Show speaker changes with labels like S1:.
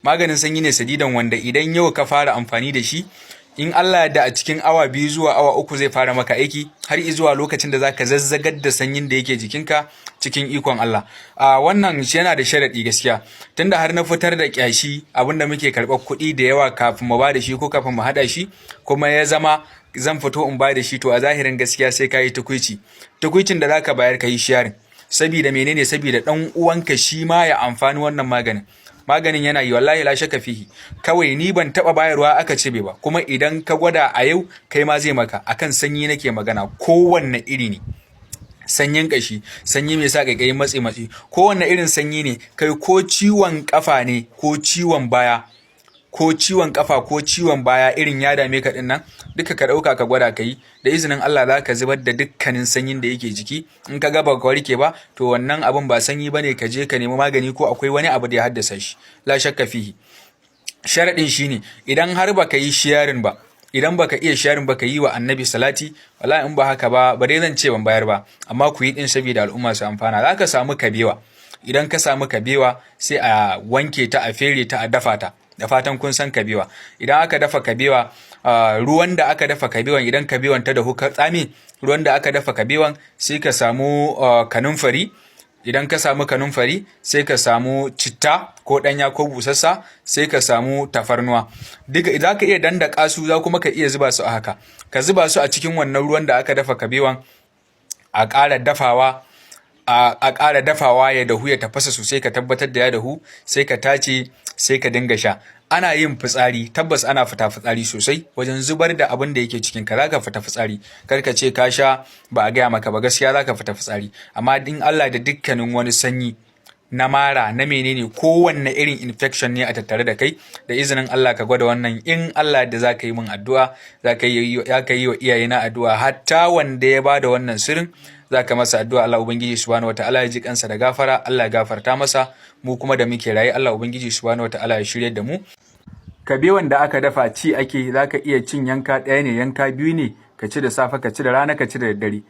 S1: Maganin sanyi ne sadidan, wanda idan yau ka fara amfani da shi, in Allah ya da, a cikin awa 2 zuwa awa 3 zai fara maka aiki, har zuwa lokacin da zaka zazzagar da sanyin da yake jikinka cikin ikon Allah. A wannan shi yana da sharaɗi gaskiya, tunda har na fitar da kyashi, abinda muke karɓar kuɗi da yawa kafin mu ba da shi ko kafin mu haɗa shi, kuma ya zama zan fito in ba da shi, to a zahirin gaskiya sai ka yi tukuici. Tukuicin da zaka bayar, ka yi sharing. Sabida menene? Sabida dan uwanka shi ma ya amfani wannan maganin. Maganin yana yi, wallahi, la shakka fihi. Kawai ni ban taba bayarwa aka ce ba, kuma idan ka gwada a yau, kai ma zai maka. Akan sanyi nake magana, kowanne iri ne, sanyin kashi, sanyi mai sa kaikayin matsi matsi, kowanne irin sanyi ne, kai ko ciwon kafa ne ko ciwon baya, ko ciwon kafa ko ciwon baya irin ya dame ka din nan, duka ka dauka ka gwada ka yi. Da izinin Allah za ka zubar da dukkanin sanyin da yake jiki. In ka ga ba ka warke ba, to wannan abin ba sanyi bane, ka je ka nemi magani ko akwai wani abu da ya haddasa shi. La shakka fihi. Sharadin shine, idan har baka yi sharing ba, idan baka iya sharing ba, ka yi wa Annabi salati. Wallahi in ba haka ba, ba dai zan ce ban bayar ba, amma ku yi din saboda al'umma su amfana. Za ka samu kabewa. Idan ka samu kabewa, sai a wanke ta, a fere ta, a dafa ta. Da fatan kun san kabewa. Idan aka dafa kabewa, ruwan da aka dafa kabewan, idan kabewan ta dahu ka tsame ruwan da aka dafa kabewan, sai ka samu kanumfari. Idan ka samu kanumfari, sai ka samu citta, ko ɗanya ko busassa, sai ka samu tafarnuwa. Duka za ka iya dandaka su, za kuma ka iya zuba su a haka. Ka zuba su a cikin wannan ruwan da aka dafa kabewan, a ƙara dafawa, a ƙara dafawa ya dahu, ya tafasa sosai. Ka tabbatar da ya dahu, sai ka tace, sai ka dinga sha. Ana yin fitsari, tabbas ana fita fitsari sosai wajen zubar da abin da yake cikin ka. Zaka fita fitsari, kar ka ce ka sha ba a gaya maka ba. Gaskiya zaka fita fitsari, amma in Allah da dukkanin wani sanyi na mara, na menene, kowanne irin infection ne a tattare da kai, da izinin Allah ka gwada wannan, in Allah da za ka yi min addu'a, za ka yi wa iyayena addu'a, hatta wanda ya bada wannan sirrin za ka masa addu'a. Allah Ubangiji Subhanahu wataala ya ji kansa da gafara, Allah ya gafarta masa. Mu kuma da muke raye, Allah Ubangiji Subhanahu wataala ya shirye da mu. Kabewan da aka dafa ci ake, za ka iya cin yanka ɗaya ne, yanka biyu ne, ka ci da safe, ka ci da rana, ka ci da daddare.